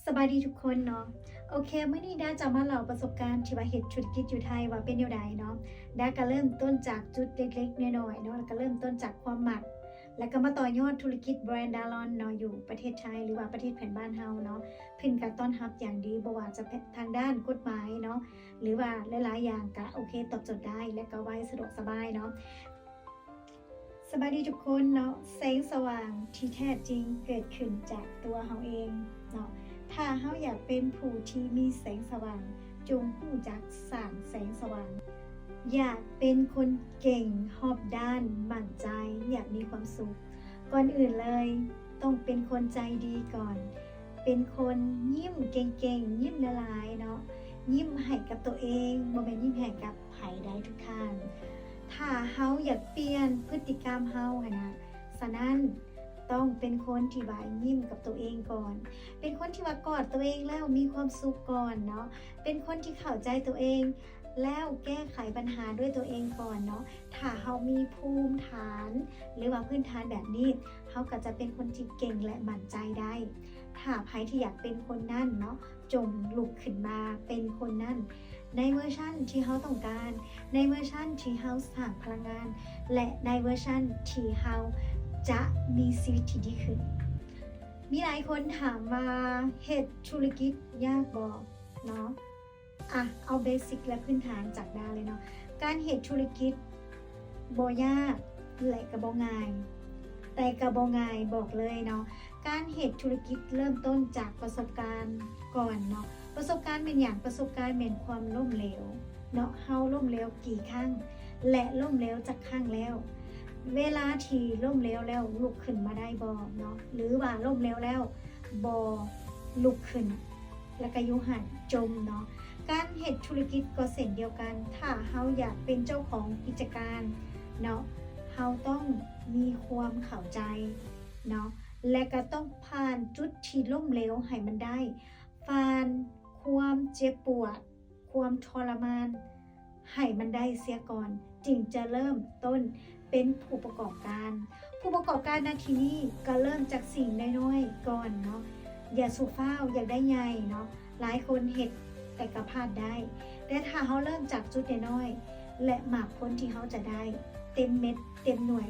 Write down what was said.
ສະບາຍດີທຸກຄົນເນາະ. ໂອເຄ ມື້ນີ້ດາຈະມາເລົ່າປະສົບການທີ່ວ່າເຮັດທຸລະກິດຢູ່ໄທວ່າເປັນແນວໃດເນາະ. ດາກະເລີ່ມຕົ້ນຈາກຈຸດເລັກໆນ້ອຍໆເນາະ ແລ້ວກະເລີ່ມຕົ້ນຈາກຄວາມມັກ ແລ້ວກະມາຕໍ່ຍອດທຸລະກິດແບຣນດາລອນເນາະ ຢູ່ປະເທດໄທ ຫຼືວ່າປະເທດເພື່ອນບ້ານເຮົາເນາະ. ເພິ່ນກະຕ້ອນຮັບຢ່າງດີ ບໍ່ວ່າຈະທາງດ້ານກົດໝາຍເນາະ ຫຼືວ່າຫຼາຍໆຢ່າງກະໂອເຄ ຕອບໂຈດໄດ້ ແລະກະໄວ ສະດວກສະບາຍເນາະ. ສະບາຍດີທຸກຄົນເນາະ. ແສງສະຫວ່າງທີ່ແທ້ຈິງເກີດຂຶ້ນຈາກຕົວເຮົາເອງເນາະ. ຖ້າເຮົາຢາກເປັນຜູ້ທີ່ມີແສງສະຫວ່າງ, ຈົ່ງຮູ້ຈັກສ້າງແສງສະຫວ່າງ. ຢາກເປັນຄົນເກັ່ງຮອບດ້ານ, ໝັ້ນໃຈ, ຢາກມີຄວາມສຸກ, ກ່ອນອື່ນເລີຍ ຕ້ອງເປັນຄົນໃຈດີກ່ອນ. ເປັນຄົນຍິ້ມເກັ່ງໆ, ຍິ້ມຫຼາຍໆເນາະ. ຍິ້ມໃຫ້ກັບຕົວເອງ, ບໍ່ແມ່ນຍິ້ມໃຫ້ກັບໃຜໃດທຸກທ່ານ. ຖ້າເຮົາຢາກປ່ຽນພຶດຕິກຳເຮົາຫັ້ນນະ, ສະນັ້ນຕ້ອງເປັນຄົນທີ່ວ່າຍິ້ມກັບຕົວເອງກ່ອນ. ເປັນຄົນທີ່ວ່າກອດຕົວເອງແລ້ວມີຄວາມສຸກກ່ອນເນາະ. ເປັນຄົນທີ່ເຂົ້າໃຈຕົວເອງ ແລ້ວແກ້ໄຂບັນຫາດ້ວຍຕົວເອງກ່ອນເນາະ. ຖ້າເຮົາມີພູມຖານ ຫຼືວ່າພື້ນຖານແບບນີ້, ເຮົາກໍຈະເປັນຄົນທີ່ເກັ່ງ ແລະ ໝັ້ນໃຈໄດ້. ຖ້າໃຜທີ່ຢາກເປັນຄົນນັ້ນເນາະ, ຈົ່ງລຸກຂຶ້ນມາເປັນຄົນນັ້ນ ໃນເວີຊັນທີ່ເຮົາຕ້ອງການ, ໃນເວີຊັນທີ່ເຮົາສ້າງພະລັງງານ ແລະ ໃນເວີຊັນທີ່ເຮົາຈະມີຊີວິດທີ່ດີຂຶ້ນ. ມີຫຼາຍຄົນຖາມວ່າ ເຮັດທຸລະກິດຍາກບໍ່ເນາະ? ອະ ເອົາເບສິກ ແລະ ພື້ນຖານຈາກດາເລີຍເນາະ. ການເຮັດທຸລະກິດບໍ່ຍາກ ແລະ ກໍບໍ່ງ່າຍ, ແຕ່ກໍບໍ່ງ່າຍ ບອກເລີຍເນາະ. ການເຮັດທຸລະກິດເລີ່ມຕົ້ນຈາກປະສົບການກ່ອນເນາະ. ປະສົບການແມ່ນຫຍັງ? ປະສົບການແມ່ນຄວາມລົ້ມເຫຼວເນາະ. ເຮົາລົ້ມເຫຼວກີ່ຄັ້ງ ແລະ ລົ້ມເຫຼວຈັກຄັ້ງແລ້ວ? ເວລາທີ່ລົ້ມເຫຼວແລ້ວລຸກຂຶ້ນມາໄດ້ບໍ່ເນາະ? ຫຼືວ່າລົ້ມເຫຼວແລ້ວບໍ່ລຸກຂຶ້ນ ແລ້ວກໍຢູ່ຫັ້ນຈົມເນາະ. ການເຮັດທຸລະກິດກໍເຊັ່ນດຽວກັນ, ຖ້າເຮົາຢາກເປັນເຈົ້າຂອງກິດຈະການເນາະ, ເຮົາຕ້ອງມີຄວາມເຂົ້າໃຈເນາະ ແລະກໍຕ້ອງຜ່ານຈຸດທີ່ລົ້ມເຫຼວໃຫ້ມັນໄດ້, ຜ່ານຄວາມເຈັບປວດ, ຄວາມທໍລະມານໃຫ້ມັນໄດ້ເສຍກ່ອນ, ຈຶ່ງຈະເລີ່ມຕົ້ນເປັນຜູ້ປະກອບການ. ຜູ້ປະກອບການນະທີ່ນີ້ກໍເລີ່ມຈາກສິ່ງນ້ອຍໆກ່ອນເນາະ. ຢ່າສູ່ຟ້າວຢາກໄດ້ໃຫຍ່ເນາະ. ຫຼາຍຄົນເຮັດແຕ່ກໍພາດໄດ້, ແຕ່ຖ້າເຮົາເລີ່ມຈາກຈຸດນ້ອຍໆ ແລະ ໝາກຜົນທີ່ເຮົາຈະໄດ້ເຕັມເມັດເຕັມໜ່ວຍ